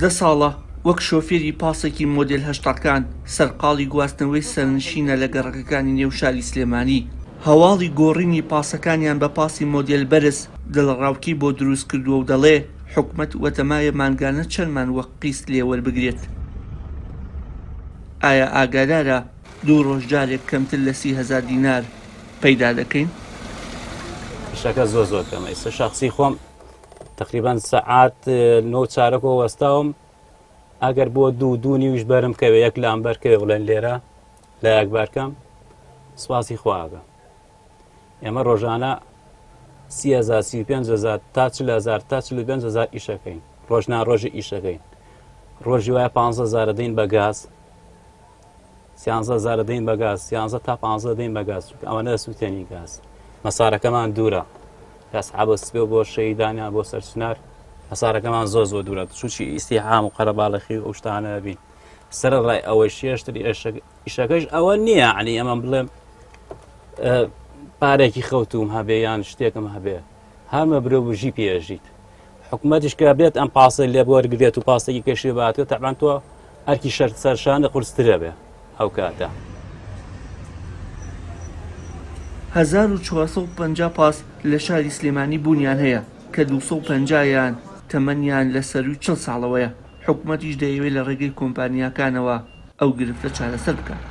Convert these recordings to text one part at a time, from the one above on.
دە ساڵە وەک شۆفێری پاسێکی مۆدێل هەشتاکان سەرقاڵی گواستنەوەی سەرنشینە لە گەڕەکەکانی نێو شاری سلێمانی، هەواڵی گۆڕینی پاسەکانیان بە پاسی مۆدێل بەرز دڵەڕاوکێی بۆ دروست کردووە و دەڵێ، حکومەت وەتەمایە مانگانە چەندمان وەک قیست لێ وەربگرێت؟ ئایا ئاگادارە دوو ڕۆژ جارێک کەمتر لە 30هەزار دینار پەیدا دەکەین؟ ئیشەکە زۆر زۆر کەمە ئیستا شەخسی خۆم تقریبان سەعات نۆ چارەکۆ وەستاوم ئەگەر بۆ دوو دوو نیوش بەرم کەوێ یەک لام بەرکەوێ بڵێن لێرە لە یەک بارکەم سوپاسی خواگە ئێمە ڕۆژانە سیهزار سی پێنج هزار تا چل هزار تا 45 هزار ئیشەکەین ڕۆژنا ڕۆژی ئیشەکەین ڕۆژی وایە 15 هزار دەین بە گاز 13 هزار دەین بە گاز 13 تا 15 دەین بە گاز چونکە ئەوەنە سووتێنی گاز مەسارەکەمان دوورە لە سحابە سپێ بۆ شەیدانیان بۆ سەرچنار مەسارەکەمان زۆر زۆر دوورە چوچی ئیسیحام و قەرەباڵخی و ئەو شتانە بین سەرەڕای ئەوەی شێشتر ئیشەکەش ئەوە نییە عنی ئەمە بڵێم پارێکی خەوتوم هەبێ یان شتێکم هەبێ هەمە برۆ بژی پێژیت حکومەتیش کە بێت ئەم پاسە لێ وەرگرێت و پاسێکی کەشی باتێت تەبان تۆ ئەرکی شەرت سەرشانە قورسترە بێ ئەو کاتە. 1450 پاس لە شاری سلێمانی بوونیان هەیە کە 250 یان تەمەنیان لە سەرووی 40 ساڵەوەیە، حکومەتیش دەیەوێت لە ڕێگەی کۆمپانیاکانەوە ئەو گرفتە چارەسەر بکات.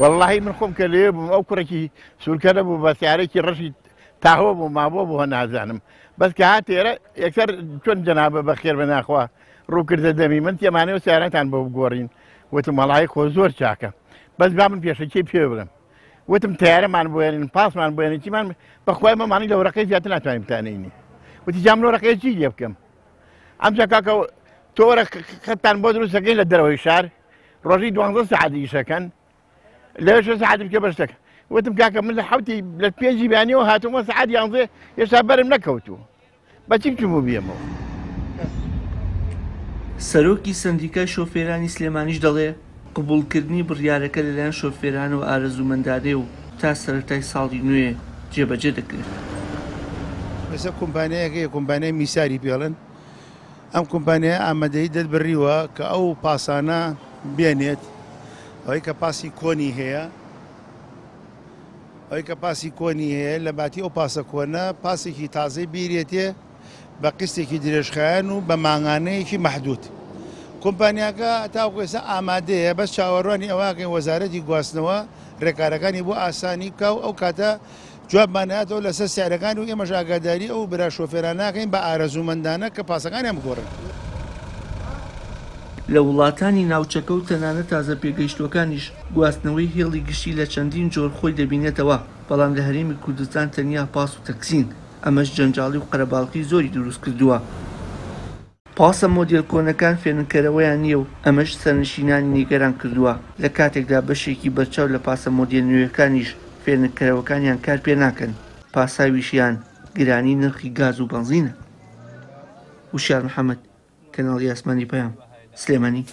وەڵاهی من خۆم کە لەوێ بووم ئەو کوڕێکی سوورکەرە بوو بە سیارێکی ڕەشی تاهۆ بوو مابۆ بوو نازانم بەس کە هات ئێرە یەکسەر چۆن جەنابە بەخێر بە ناخوا ڕوو کردە دەمی من تێمانەوە سیارەتان بۆ بگۆڕین وتم وەڵی خۆ زۆر چاکە بەس با من پێشەکی پێ بڵێم وتم تیارەمان بۆێنن پاسمان بۆێنن چیمان بەخوای مەمانی لە وەرەقەی زیاتر ناتوانین بتانینی وتی جام لە وەرەقەی چی لێ بکەم ئەمجا کاکە تۆ وەرە خەتان بۆ دروستەکەین لە دەرەوەی شار ڕۆژی دوانزە سەعات ئیشەکەن لەوێ شەش سەعات بکە بە شتەکە وتم کاکە من لە حوتی لە پێنجی بیانیەوە هاتوومە سەعات یانزێ هێشتا بەرم نەکەوتوو بە چی بچم و بێمەوە. سەرۆکی سەندیکای شۆفێرانی سلێمانیش دەڵێ، قبوڵکردنی بڕیارەکە لەلایەن شۆفێرانەوە ئارەزوومەندانەیە و تا سەرەتای ساڵی نوێ جێبەجێ دەکرێت. ئێستا کۆمپانیایەک هەیە کۆمپانیای میساری پێڵن ئەم کۆمپانیایە ئامادەیی دەربڕیوە کە ئەو پاسانە بێنێت ئەوەی کە پاسی کۆنی هەیە ئەوەی کە پاسی کۆنی هەیە لە باتی ئەو پاسە کۆنە پاسێکی تازەی بیرێتێ بە قیستێکی درێژخایەن و بە مانگانەیەکی مەحدود. کۆمپانیاکە تاوەکو ئێستا ئامادەیە بەس چاوەڕوانی ئەوەکەین وەزارەتی گواستنەوە رێکارەکانی بۆ ئاسانی بکا و ئەو کاتە جوابمان هاتەوە لەسەر سعرەکان و ئێمەش ئاگاداری ئەو برا شۆفێرانە ناکەین بە ئارەزوومەندانە کە پاسەکانیان بگۆڕن. لە وڵاتانی ناوچەکە و تەنانەت تازە پێگەیشتووەکانیش گواستنەوەی هێڵی گشتی لە چەندین جۆر خۆی دەبینێتەوە، بەڵام لە هەرێمی کوردستان تەنیا پاس و تەکسین، ئەمەش جەنجاڵی و قەرەباڵغی زۆری دروستکردووە. پاسە مۆدێل کۆنەکان فێنککەرەوەیان نییە و ئەمەش سەرنشینانی نیگەران کردووە، لە کاتێکدا بەشێکی بەرچاو لە پاسە مۆدێل نوێیەکانیش فێنککەرەوەکانیان کار پێ ناکەن، پاساویشیان گرانی نرخی گاز و بەنزینە. وشیار محەمەد، کەناڵی ئاسمانی پەیام، سلێمانی.